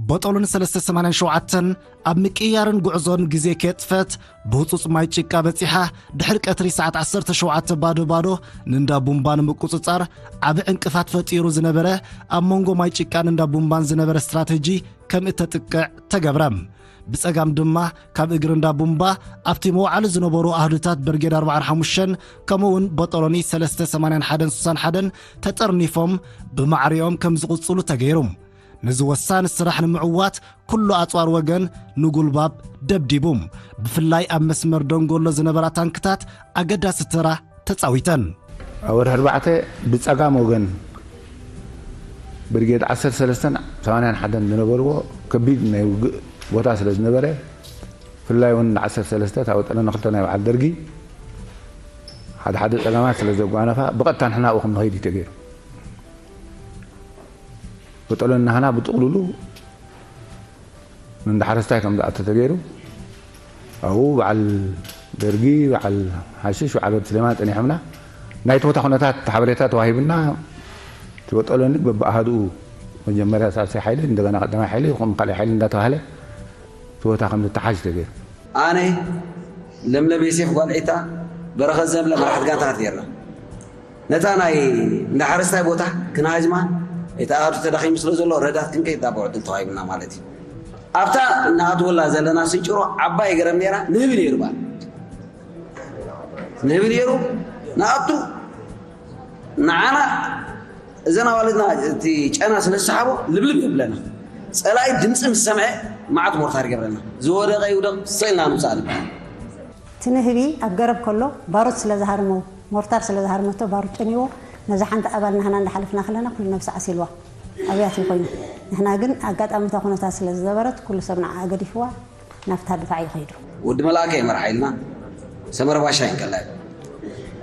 ቦጦሎኒ ሰለስተ ሰማንያን ሸውዓተን ኣብ ምቅይያርን ጉዕዞን ግዜ ከየጥፈት ብህጹጽ ማይ ጭቃ በጺሓ ድሕሪ ቀትሪ ሰዓት ዓሰርተ ሸውዓተ ባዶ ባዶ ንእንዳ ቡምባ ንምቁጽጻር ዓቢ ዕንቅፋት ፈጢሩ ዝነበረ ኣብ መንጎ ማይ ጭቃን እንዳ ቡምባን ዝነበረ ስትራተጂ ከም እተጥቅዕ ተገብረ። ብጸጋም ድማ ካብ እግሪ እንዳ ቡምባ ኣብቲ መውዓሊ ዝነበሩ ኣህዱታት ብርጌድ ኣርባዓን ሓሙሽተን ከምኡ እውን ቦጦሎኒ ሰለስተ ሰማንያን ሓደን ስሳን ሓደን ተጠርኒፎም ብማዕሪኦም ከም ዝቕጽሉ ተገይሩ። ነዚ ወሳኒ ስራሕ ንምዕዋት ኩሉ ኣጽዋር ወገን ንጉልባብ ደብዲቡ። ብፍላይ ኣብ መስመር ደንጎሎ ዝነበራ ታንክታት ኣገዳሲ ተራ ተጻዊተን። ኣብ ወርሒ ኣርባዕተ ብጸጋም ወገን ብርጌድ ዓሰርተ ሰለስተን ሰማንያን ሓደን ዝነበርዎ ከቢድ ናይ ውግእ ቦታ ስለ ዝነበረ፣ ብፍላይ እውን ዓሰርተ ሰለስተ እታ ወጠነ ንክልተ ናይ በዓል ደርጊ ሓደ ሓደ ጸገማት ስለ ዘጓነፋ ብቐጥታ ንሕና ኣብኡ ከም ንኸይድ እዩ ተገይሩ። በጠሎኒ ናህና ብጥቕሉሉ ንእንዳ ሓረስታይ ከም ዝኣቱ ተገይሩ። ኣብኡ በዓል ደርጊ፣ በዓል ሓሽሽ፣ በዓል ወዲ ስሌማን ጸኒሖምና። ናይቲ ቦታ ኩነታት ሓበሬታ ተዋሂብና። እቲ በጠሎኒ በብኣሃዱኡ መጀመርያ ሳልሳይ ሓይሊ፣ እንደገና ቀዳማይ ሓይሊ፣ ከምኡ ካልኣይ ሓይሊ እንዳተባህለ እቲ ቦታ ከም ዝተሓዝ ተገይሩ። ኣነ፣ ለምለም ዮሴፍ ጓል ዒታ፣ በረኸት ዘምለ መራሕቲ ጋንታታት ጌርና። ነታ ናይ እንዳ ሓረስታይ ቦታ ክንሃጅማ፣ እቲ ኣሃዱ ተዳኺሙ ስለ ዘሎ ረዳት ክንከይድ ዳቦ ዕድል ተዋሂቡና ማለት እዩ። ኣብታ ንኣትወላ ዘለና ስንጭሮ ዓባይ ገረብ ነይራ፣ ንህቢ ነይሩ በኣ። ንህቢ ነይሩ፣ ንኣቱ ንዓና እዘን ኣዋልድና እቲ ጨና ስለ ዝሰሓቦ ልብልብ የብለና። ጸላኢ ድምጺ ምስ ሰምዐ መዓት ሞርታር ይገብረልና። ዝወደቐ ይውደቕ፣ ስቕ ኢልና ንምጻእ ንበሃል። እቲ ንህቢ ኣብ ገረብ ከሎ ባሩድ ስለ ዝሃርሞ፣ ሞርታር ስለ ዝሃርመቶ ባሩድ ጨኒዎ፣ ነዛ ሓንቲ ኣባል ናህና እንዳሓለፍና ከለና ኩሉ ነብሳ ዓሲልዋ ኣብያት እዩ ኮይኑ። ንሕና ግን ኣጋጣሚ እታ ኩነታት ስለ ዝነበረት ኩሉ ሰብ ንዓኣ ገዲፍዋ ናብታ ድፋዕ እዩ ከይዱ። ወዲ መልኣከ እዩ መርሓ ኢልና ሰመረ ባሻ ይንቀላ።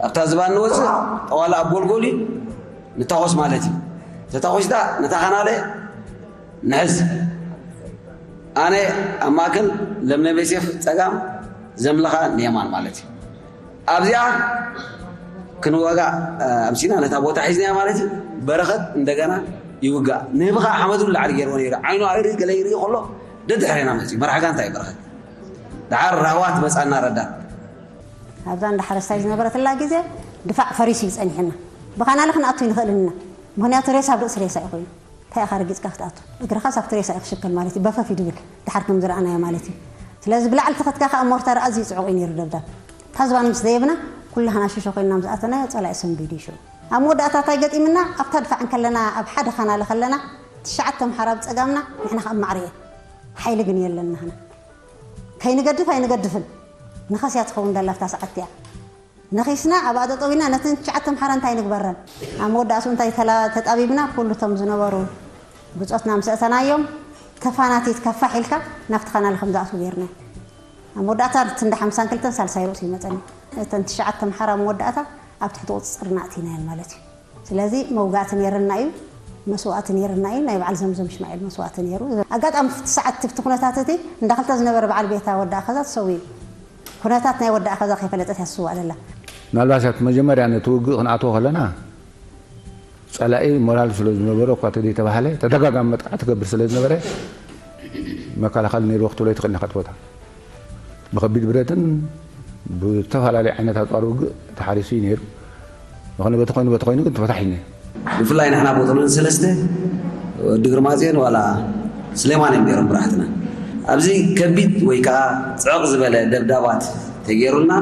ኣብታ ዝባን ንወፅእ ጠዋላ ኣብ ጎልጎል እዩ ንታኾስ ማለት እዩ። ተታኾስታ ነታ ኻናለ ንሕዝ። ኣነ ኣብ ማእከል ለምለም ዮሴፍ ጸጋም ዘምለኻ ንየማን ማለት እዩ። ኣብዚኣ ክንዋጋእ ኣምሲና ነታ ቦታ ሒዝናያ ማለት እዩ። በረኸት እንደገና ይውጋእ። ንህቢ ኸዓ ሓመዱ ንላዕሊ ገይርዎ ነይሩ። ዓይኑ ኣይርኢ ገለ ይርኢ ከሎ ደድሕሬና መፅዩ። መራሕ ጋንታ እዩ በረኸት። ደሓር ራህዋ ትመፃና ረዳት። ኣብዛ እንዳ ሓረስታይ ዝነበረትላ ግዜ ድፋዕ ፈሪሱ እዩ ጸኒሕና። ብኻናለ ክንኣቱ ኣይንኽእልን ኢና። ምኽንያቱ ሬሳ ኣብ ርእሲ ሬሳ እዩ ኮይኑ። እንታይ ኢኻ ረጊጽካ ክትኣቱ? እግርኻስ ኣብቲ ሬሳ እዩ ክሽከል ማለት እዩ። በፈፍ እዩ ድብል። ደሓር ከም ዝረኣናዮ ማለት እዩ። ስለዚ ብላዕሊ ተኸትካ ከኣ ሞርታር ኣዝዩ ጽዑቕ እዩ ነይሩ ደብዳብ። እታ ዝባን ምስ ደየብና ኩላህና ሽሾ ኮይንና ምስ ኣተናዮ ጸላኢ ሰንቢዱ እዩ ሽዑ። ኣብ መወዳእታ እንታይ ገጢምና? ኣብታ ድፋዕ እንከለና ኣብ ሓደ ኻናለ ከለና ትሽዓተ ኣምሓራ ብጸጋምና ንሕና ከኣ ኣብ ማዕረ እየን። ሓይሊ ግን የለን ናህና። ከይንገድፍ ኣይንገድፍን። ንኸስ እያ ትኸውን ደላ ኣብታ ሰዓት እቲኣ። ነኺስና ኣብኣ ጠጠው ኢልና ነተን ትሽዓተ ኣምሓራ እንታይ ንግበረን? ኣብ መወዳእትኡ እንታይ ተላ-፣ ተጣቢብና ኩሉ እቶም ዝነበሩ ብጾትና ምስ ኣእተናዮም ተፋናቲትካ ፋሕ ኢልካ ናብቲ ኻናል ከም ዝኣትዉ ጌርናዮም። ኣብ መወዳእታ እቲ እንዳ ሓምሳን ክልተን ሳልሳይ ርእሱ ይመጸኒ። እተን ትሽዓተ ኣምሓራ ኣብ መወዳእታ ኣብ ትሕቲ ቁጽጽርና ኣእቲናየን ማለት እዩ። ስለዚ መውጋእቲ ነይርና እዩ፣ መስዋእቲ ነይርና እዩ። ናይ በዓል ዘምዘም ሽማዒል መስዋእቲ ነይሩ። ኣጋጣሚ ፍቲ ሰዓት ፍቲ ኩነታት እቲ እንዳ ክልተ ዝነበረ በዓል ቤታ ወዲ ኣኸዛ ተሰዊኡ። ኩነታት ናይ ወዲ ኣኸዛ ከይፈለጠት እያ ትስዋእ ዘላ። ምናልባት ኣብቲ መጀመርያ ነቲ ውግእ ክንኣትዎ ከለና ጸላኢ ሞራል ስለ ዝነበሮ እኳ ተደይተባህለ ተደጋጋሚ መጥቃዕቲ ትገብር ስለ ዝነበረ መከላኸሊ ነይርዎ ክትብሎ ይትኽእል ኢኻ። እቲ ቦታ ብኸቢድ ብረትን ብዝተፈላለዩ ዓይነት ኣፅዋር ውግእ ተሓሪሱ እዩ ነይሩ። ምኽንያቱ በቲ ኮይኑ በቲ ኮይኑ ግን ተፈታሒ እዩ ነይሩ። ብፍላይ ንሕና ቦጦሎኒ ሰለስተ ወዲ ግርማፅዮን ዋላ ስሌማን እዮም ነይሮም መራሕትና። ኣብዚ ከቢድ ወይ ከዓ ፅዕቕ ዝበለ ደብዳባት ተገይሩልና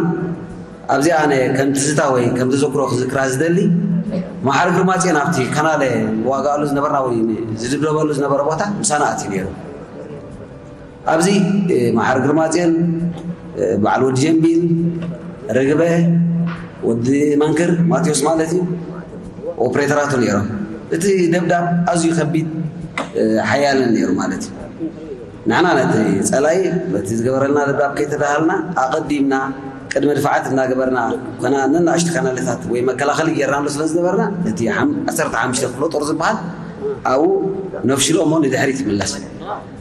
ኣብዚ ኣነ ከም ትዝታ ወይ ከም ተዘክሮ ክዝክራ ዝደሊ ማሓር ግርማፅዮን ኣብቲ ካናለ ንዋጋኣሉ ዝነበርና ወይ ዝድብደበሉ ዝነበረ ቦታ ምሳና ኣትዩ ነይሩ። ኣብዚ ማሓር ግርማፅዮን በዓል ወዲ ጀንቢል ርግበ ወዲ መንክር ማቴዎስ ማለት እዩ ኦፕሬተራቱ ነይሮም። እቲ ደብዳብ ኣዝዩ ከቢድ ሓያልን ነይሩ ማለት እዩ። ንሕና ነቲ ጸላኢ በቲ ዝገበረልና ደብዳብ ከይተዳሃልና ኣቐዲምና ቅድመ ድፋዓት እናገበርና ኮና ነናእሽቱ ካናለታት ወይ መከላኸሊ ጌርናሉ ስለ ዝነበርና እቲ ዓሰርተ ሓሙሽተ ክፍለ ጦር ዝበሃል ኣብኡ ነፍሽሎ እሞ ንድሕሪት ይምለስ።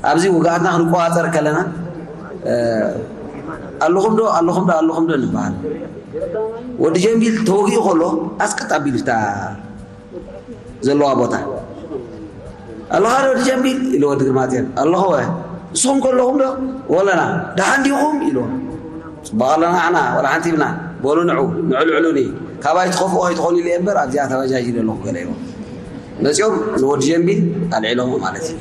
ኣብዚ ውግኣትና ክንቆጻጸር ከለና ኣለኹም ዶ ኣለኹም ዶ ኣለኹም ዶ ንበሃል። ወዲ ጀንቢል ተወጊኡ ከሎ ኣስቀጥ ኣቢሉ እታ ዘለዋ ቦታ ኣለኻ ዶ ወዲ ጀንቢል ኢሉ ወዲ ግርማፅዮን ኣለኹ ወ ንስኹም ከለኹም ዶ ወለና ደሓን ዲኹም ኢሉ ፅቡቅ ኣለና ኣና ወላ ሓንቲ ይብልና በሉ ንዑ ንዑ ልዕሉኒ ካባይ ትኸፍኦ ከይትኾኑ ኢለ እምበር ኣብዚኣ ተበጃጅ ኣለኹ ገለ ኢሉ መፂኦም ንወዲ ጀንቢል ኣልዒሎሞ ማለት እዩ።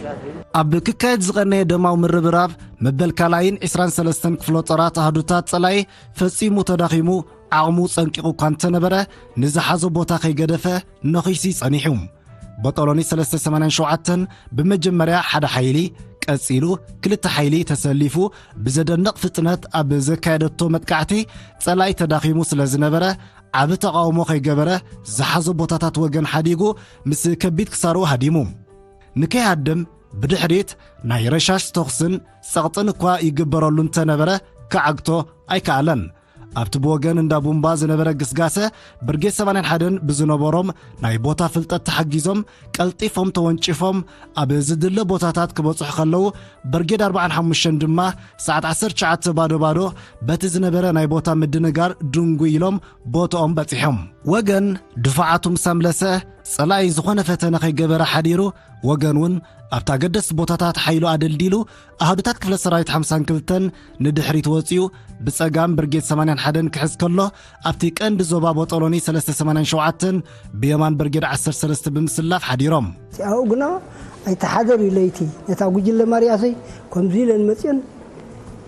ኣብ ክካየድ ዝቐነየ ደማዊ ምርብራብ መበል ካልኣይን ዕስራን ሰለስተን ክፍለ ጦራት ኣህዱታት ጸላኢ ፈጺሙ ተዳኺሙ ዓቕሙ ጸንቂቑ እኳ እንተነበረ ንዝሓዞ ቦታ ከይገደፈ ነኺሱ እዩ ጸኒሑ። ቦጦሎኒ ሰለስተ ሰማንያን ሸውዓተን ብመጀመርያ ሓደ ሓይሊ ቀጺሉ ክልተ ሓይሊ ተሰሊፉ ብዘደንቕ ፍጥነት ኣብ ዘካየደቶ መጥቃዕቲ ጸላኢ ተዳኺሙ ስለ ዝነበረ ዓቢ ተቓውሞ ከይገበረ ዝሓዞ ቦታታት ወገን ሓዲጉ ምስ ከቢድ ክሳርኡ ሃዲሙ። ንከይሃድም ብድሕሪት ናይ ረሻሽ ተኹስን ጸቕጥን እኳ ይግበረሉ እንተነበረ ክዓግቶ ኣይከኣለን። ኣብቲ ብወገን እንዳ ቡምባ ዝነበረ ግስጋሰ ብርጌድ ሰማንያን ሓደን ብዝነበሮም ናይ ቦታ ፍልጠት ተሓጊዞም ቀልጢፎም ተወንጪፎም ኣብ ዝድለ ቦታታት ክበጽሑ ከለዉ ብርጌድ ኣርባዓን ሓሙሽተን ድማ ሰዓት ዓሰርተ ትሽዓተ ባዶ ባዶ በቲ ዝነበረ ናይ ቦታ ምድንጋር ድንጉይ ኢሎም ቦትኦም በጺሖም። ወገን ድፋዓቱ ምስ ኣምለሰ ጸላኢ ዝኾነ ፈተነ ከይገበረ ሓዲሩ ወገን እውን ኣብቲ ኣገደስቲ ቦታታት ሓይሉ ኣደልዲሉ ኣሃዱታት ክፍለ ሰራዊት ሓምሳን ክልተን ንድሕሪት ወጺኡ ብጸጋም ብርጌድ ሰማንያን ሓደን ክሕዝ ከሎ ኣብቲ ቀንዲ ዞባ ቦጦሎኒ ሰለስተ ሰማንያን ሸውዓተን ብየማን ብርጌድ ዓሰርተ ሰለስተ ብምስላፍ ሓዲሮም። ኣብኡ ግና ኣይተሓደር እዩ ለይቲ ነታ ጉጅለ ማርያሰይ ከምዚ ኢለን መፅየን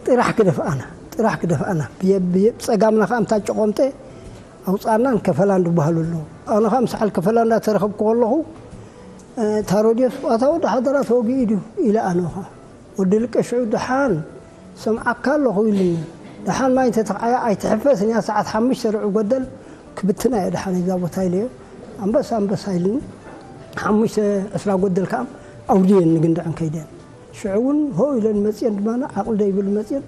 ጥራሕ ክደፍኣና ጥራሕ ክደፍኣና ብጸጋምና ከዓ ምታ ጨቆምጠ ኣውፃናን ከፈላን ዝበሃሉ ኣለዉ። ኣነ ከዓ ምስ ሓል ከፈላ እንዳተረኸብኩ ከለኹ እታ ረድዮ ስብኣታዊ ዳሓደራ ተወጊኡ ድዩ ኢለ ኣነ ከዓ ወዲ ልቀ ሽዑ ደሓን ሰምዓካ ኣለኹ ኢሉኒ። ደሓን ማይ እንተተኽዓያ ኣይትሕፈስን እያ ሰዓት ሓሙሽተ ርዑ ጎደል ክብትና እየ ደሓን እዛ ቦታ ኢለዮ። ኣንበሳ ኣንበሳ ኢሉኒ። ሓሙሽተ ዕስራ ጎደል ከዓ ኣውርድየን ንግንድዐን ከይደን ሽዑ እውን ሆ ኢለን መፅየን ድማ ዓቕሊ ደይብሉ መፅየን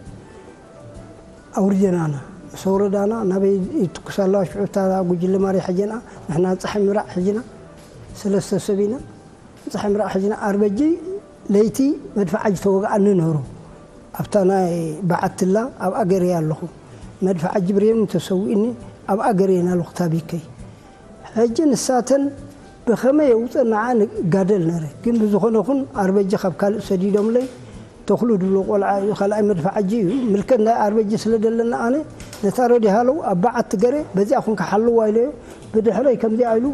ኣውርደናና ምስ ኣውረዳና ናበይ ይትኩስ ኣለዋ ሽዑ እታ ጉጅለ ማርያ ሕጀና ንሕና ፀሓይ ምራቕ ሕጅና ሰለስተ ሰብ ኢና ፀሓይ ምራቕ ሕጅና ኣርበጂ ለይቲ መድፍዓጂ ተወግኣኒ ነሩ ኣብታ ናይ በዓትላ ኣብ ኣገርየ ኣለኹ መድፍዓጂ ብሬኑ ተሰዊእኒ ኣብ ኣገርየ ናለኹ ታቢከይ ሕጂ ንሳተን ብኸመይ የውፅእ ንዓ ንጋደል ነረ ግን ብዝኾነ ኹን ኣርበጂ ካብ ካልእ ሰዲዶምለይ ተኽሉ ድብሎ ቆልዓ እዩ ካልኣይ መድፍዓጂ እዩ ምልከት ናይ ኣርበጂ ስለ ደለና ኣነ ነታ ረዲ ሃለው ኣብ በዓቲ ገረ በዚኣ ኹን ክሓልዋ ኢለዮ ብድሕረይ ከምዚኣ ኢሉ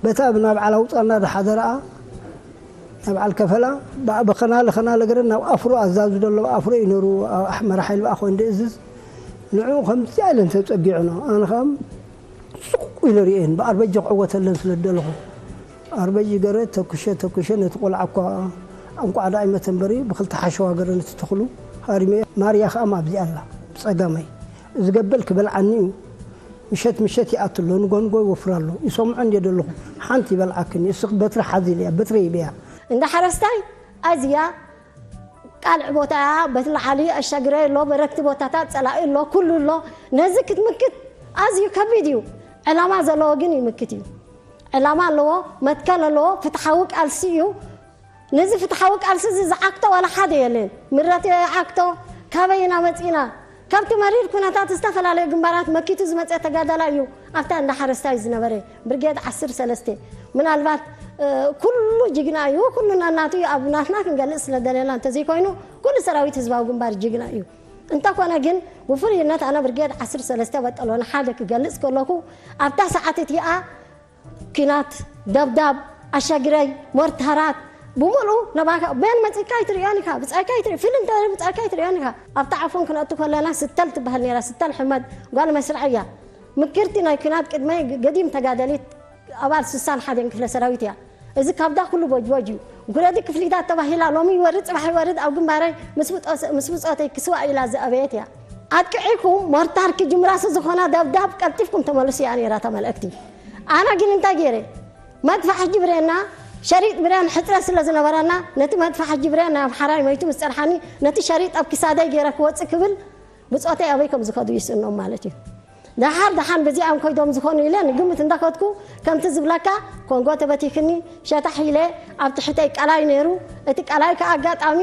በታ ብናብ ዓል ኣውፃና ድሓደረኣ ናይ በዓል ከፈላ ብኸናለ ኸናለ ገረ ናብ ኣፍሮ ኣዛዙ ደሎ ኣፍሮ እዩ ነሩ መራሓይል ብኣ ኮይኑ ድእዝዝ ንዑ ከምዚኣ ኢለን ተፀጊዑና ኣነ ኸም ሱቕ ኢለ ርእየን ብኣርበጂ ክዕወተለን ስለ ዝደለኹ ኣርበጂ ገረ ተኩሸ ተኩሸ ነቲ ቆልዓ እኳ እንቋዕ ደኣ ይመተ እምበሪ ብክልተ ሓሸዋ ገረ ነቲ ተኽሉ ሃሪመዮ ማርያ ከኣ ኣብዚኣ ኣላ ብጸጋመይ እዚ ገበል ክበልዓኒ እዩ ምሸት ምሸት ይኣቱ ኣሎ ንጎ ንጎ ይወፍር ኣሎ ይሰምዖ እንድየ ደለኹ ሓንቲ ይበልዓክን እዩ እስኺ በትሪ ሓዚ ኢለያ በትሪ ይበያ እንዳ ሓረስታይ ኣዝያ ቃልዕ ቦታ እያ በቲ ላዕሊ ኣሻግረ ኣሎ በረክቲ ቦታታት ፀላኢ ኣሎ ኩሉ ኣሎ ነዚ ክትምክት ኣዝዩ ከቢድ እዩ ዕላማ ዘለዎ ግን ይምክት እዩ ዕላማ ኣለዎ መትከል ኣለዎ ፍትሓዊ ቃልሲ እዩ ነዚ ፍትሓዊ ቃልሲ እዚ ዝዓክቶ ዋላ ሓደ የለን ምረት ይዓክቶ ካበይ ኢና መፂና ካብቲ መሪር ኩነታት ዝተፈላለዩ ግንባራት መኪቱ ዝመፀ ተጋዳላ እዩ ኣብታ እንዳ ሓረስታይ ዝነበረ ብርጌድ ዓሰርተ ሰለስተ፣ ምናልባት ኩሉ ጅግና እዩ፣ ኩሉ ናናቱ እዩ፣ ኣብ ናትና ክንገልጽ ስለ ደለና እንተዘይኮይኑ፣ ኩሉ ሰራዊት ህዝባዊ ግንባር ጅግና እዩ። እንተኾነ ግን ብፍሉይነት ኣነ ብርጌድ ዓሰርተ ሰለስተ በጠሎ ንሓደ ክገልጽ ከለኹ፣ ኣብታ ሰዓት እቲኣ ኲናት፣ ደብዳብ፣ ኣሻግረይ፣ ሞርታራት፣ ብምሉኡ ነባካ በን መጺካ ኣይትርእዮን ኢኻ፣ ብጻይካ ኣይትርኢ-፣ ፊልም ተርኢ ብጻይካ ኣይትርእዮን ኢኻ። ኣብታ ዓፎን ክነእቱ ከለና ስተል ትበሃል ነይራ፣ ስተል ሕመድ ጓል መስርዕ እያ። ምክርቲ ናይ ኲናት ቅድመይ ገዲም ተጋደሊት ኣባል ስሳን ሓደን ክፍለ ሰራዊት እያ። እዚ ካብዳ ኩሉ ቦጅቦጅ እዩ። ጉረዲ ክፍሊታት ተባሂላ ሎሚ ይወርድ ጽባሕ ይወርድ ኣብ ግንባረይ ምስ ብጦ-፣ ምስ ብጾተይ ክስዋእ ኢላ ዝኣበየት እያ። ኣጥቅዒኩም ሞርታር ክጅምራስ ዝኾና ደብዳብ ቀልጢፍኩም ተመልሱ እያ ነይራ እታ መልእክቲ። ኣነ ግን እንታይ ገይረ? መድፋሕ ሕጂ ብሬና ሸሪጥ ብሬን ሕፅረት ስለ ዝነበረና ነቲ መድፋሕ ሕጂ ብሬን ናይ ኣምሓራይ መይቱ ምስ ፀርሓኒ ነቲ ሸሪጥ ኣብ ክሳደይ ገይረ ክወፅእ ክብል ብፆተይ ኣበይ ከም ዝኸዱ ይስእኖም ማለት እዩ። ደሓር ደሓን በዚኣም ኮይዶም ዝኾኑ ኢለ ንግምት እንዳኸድኩ ከምቲ ዝብለካ ኮንጎ ተበቲኽኒ ሸታሕ ኢለ ኣብ ትሕተይ ቀላይ ነይሩ። እቲ ቀላይ ከዓ ኣጋጣሚ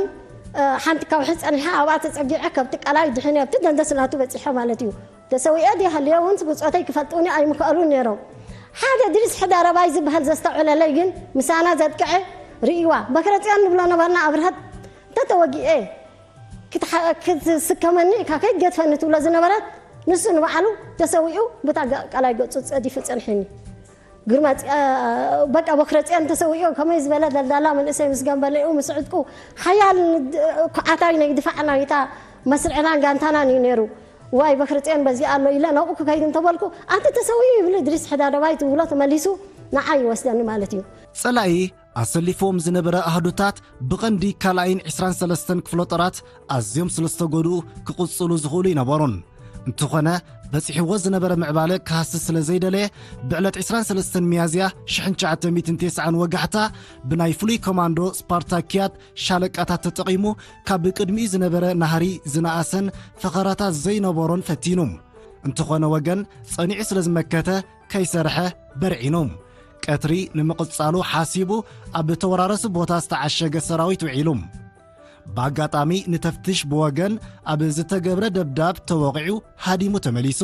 ሓንቲ ከውሒ ፀኒሓ ኣብኣ ተፀጊዐ ከብቲ ቀላይ ድሕን ኣብቲ ደንደስ ናቱ በፂሐ ማለት እዩ። ተሰዊኤ ድየ ሃልየ እውን ብፆተይ ክፈልጡኒ ኣይምኽኣሉን ነይሮም። ሓደ ድሪስ ሕዳረባይ ዝበሃል ዘስተውዕለለይ ግን ምሳና ዘጥቅዐ ርእይዋ በክረፅዮን ንብሎ ነበርና ኣብርሀት እንተተወጊኤ ክትሓ-፣ ክትስከመኒ ኢልካ ከይትገድፈኒ ትብሎ ዝነበረት ንሱ ንባዕሉ ተሰዊኡ ብታ ገ-፣ ቀላይ ገፁ ፀዲፉ ፀንሕኒ። ግርማፅ-፣ አ፣ በቃ በክረፅዮን ተሰዊኡ ከመይ ዝበለ ደልዳላ መንእሰይ ምስ ገንበለኡ ምስ ዕጥቁ ሓያል ንድ-፣ ኩዓታይ ናይ ድፋዕ ናይታ መስርዕናን ጋንታናን እዩ ነይሩ። ዋይ በክርፅዮን በዚ ኣሎ ኢለ ናብኡ ክከይድ እንተበልኩ ኣንቲ ተሰዊኡ ይብል ድሪስ ሕዳደባይ ትብሎ ተመሊሱ ንዓይ ይወስደኒ ማለት እዩ። ጸላኢ ኣሰሊፍዎም ዝነበረ ኣሃዱታት ብቐንዲ ካልኣይን ዕስራን ሰለስተን ክፍለ ጦራት ኣዝዮም ስለ ዝተጎድኡ ክቕጽሉ ዝኽእሉ ኣይነበሩን። እንተኾነ በጺሕዎ ዝነበረ ምዕባለ ክሃስስ ስለ ዘይደለየ ብዕለት ዕስራን ሰለስተን ሚያዝያ ሽሕን ትሽዓተ ሚእትን ተስዓን ወጋሕታ ብናይ ፍሉይ ኮማንዶ ስፓርታኪያት ሻለቃታት ተጠቒሙ ካብ ቅድሚኡ ዝነበረ ናህሪ ዝነኣሰን ፈኸራታት ዘይነበሮን ፈቲኑ። እንተኾነ ወገን ጸኒዑ ስለ ዝመከተ ከይሰርሐ በርዒኑ። ቀትሪ ንምቕጻሉ ሓሲቡ ኣብ ተወራረሱ ቦታ ዝተዓሸገ ሰራዊት ውዒሉ። ብኣጋጣሚ ንተፍትሽ ብወገን ኣብ ዝተገብረ ደብዳብ ተወቒዑ ሃዲሙ ተመሊሱ።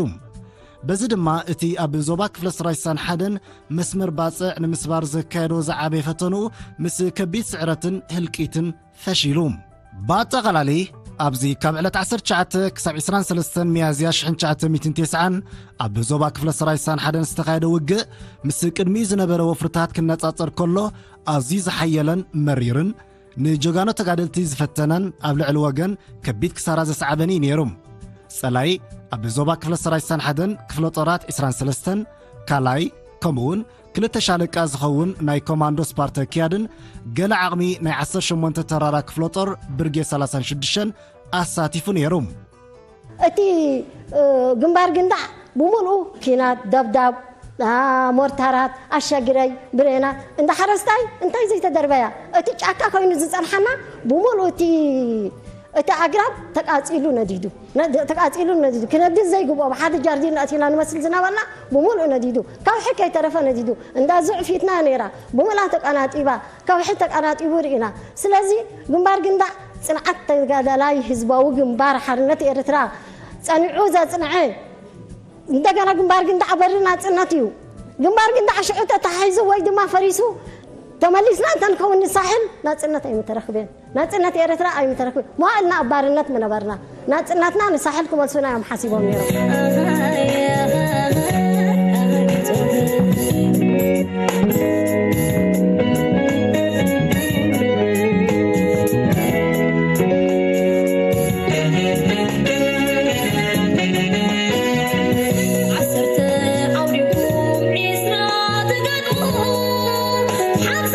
በዚ ድማ እቲ ኣብ ዞባ ክፍለ ሰራዊት ሳን ሓደን መስመር ባጽዕ ንምስባር ዘካየዶ ዝዓበየ ፈተንኡ ምስ ከቢድ ስዕረትን ህልቂትን ፈሺሉ። ብኣጠቓላሊ ኣብዚ ካብ ዕለት ዓሰርተ ትሽዓተ ክሳብ ዕስራን ሰለስተን ሚያዝያ ሽሕን ትሽዓተ ሚእትን ተስዓን ኣብ ዞባ ክፍለ ሰራዊት ሳን ሓደን ዝተኻየደ ውግእ ምስ ቅድሚኡ ዝነበረ ወፍርታት ክነጻጸር ከሎ ኣዝዩ ዝሓየለን መሪርን ንጀጋኑ ተጋደልቲ ዝፈተነን ኣብ ልዕሊ ወገን ከቢድ ክሳራ ዘስዓበን እዩ ነይሩ። ጸላኢ ኣብ ዞባ ክፍለ ሰራዊት ሳን ሓደን ክፍለ ጦራት ዕስራን ሰለስተን ካልኣይ ከምኡውን ክልተ ሻለቃ ዝኸውን ናይ ኮማንዶ ስፓርተኪያድን ገለ ዓቕሚ ናይ ዓሰርተ ሸሞንተ ተራራ ክፍለ ጦር ብርጌድ ሰላሳን ሽዱሽተን ኣሳቲፉ ነይሩ። እቲ፣ እ፣ ግንባር ግንዳዕ ብምሉኡ ኪናት፣ ደብዳብ፣ ኣ፣ ሞርታራት፣ ኣሻግረይ፣ ብሬናት፣ እንዳ ሓረስታይ እንታይ ዘይተደርበያ? እቲ ጫካ ኮይኑ ዝጸንሓና ብምሉኡ እቲ፣ እቲ ኣግራብ ተቃጺሉ ነዲዱ። ነ-፣ ተቃጺሉ ነዲዱ። ክነድድ ዘይግብኦ ብሓደ ጃርዲን ኣቲና ንመስል ዝነበርና ብምሉኡ ነዲዱ። ካብ ሕከይ ተረፈ ነዲዱ። እንዳ ዙዕ ፊትና ነይራ። ብምላ ተቀናጢባ። ከውሒ ተቀናጢቡ ርኢና። ስለዚ ግንባር ግንዳዕ ጽንዓት ተጋዳላይ ህዝባዊ ግንባር ሓርነት ኤርትራ ጸኒዑ ዘጽንዐ እንደገና ግንባር ግንዳዕ በሪ ናጽነት እዩ። ግንባር ግንዳዕ ሽዑ ተታሒዙ ወይ ድማ ፈሪሱ ተመሊስና እንተንከውን ንሳሕል ናጽነት ኣይምተረኽበን። ናጽነት ኤርትራ ኣይምተረኽበን። መዋእልና ኣብ ባርነት ምነበርና። ናጽነትና ንሳሕል ክመልሱና እዮም ሓሲቦም ነይሮም። ዓሰርተ ኣውዲቑ ዒስራ ትገጥሙ ሓምሳ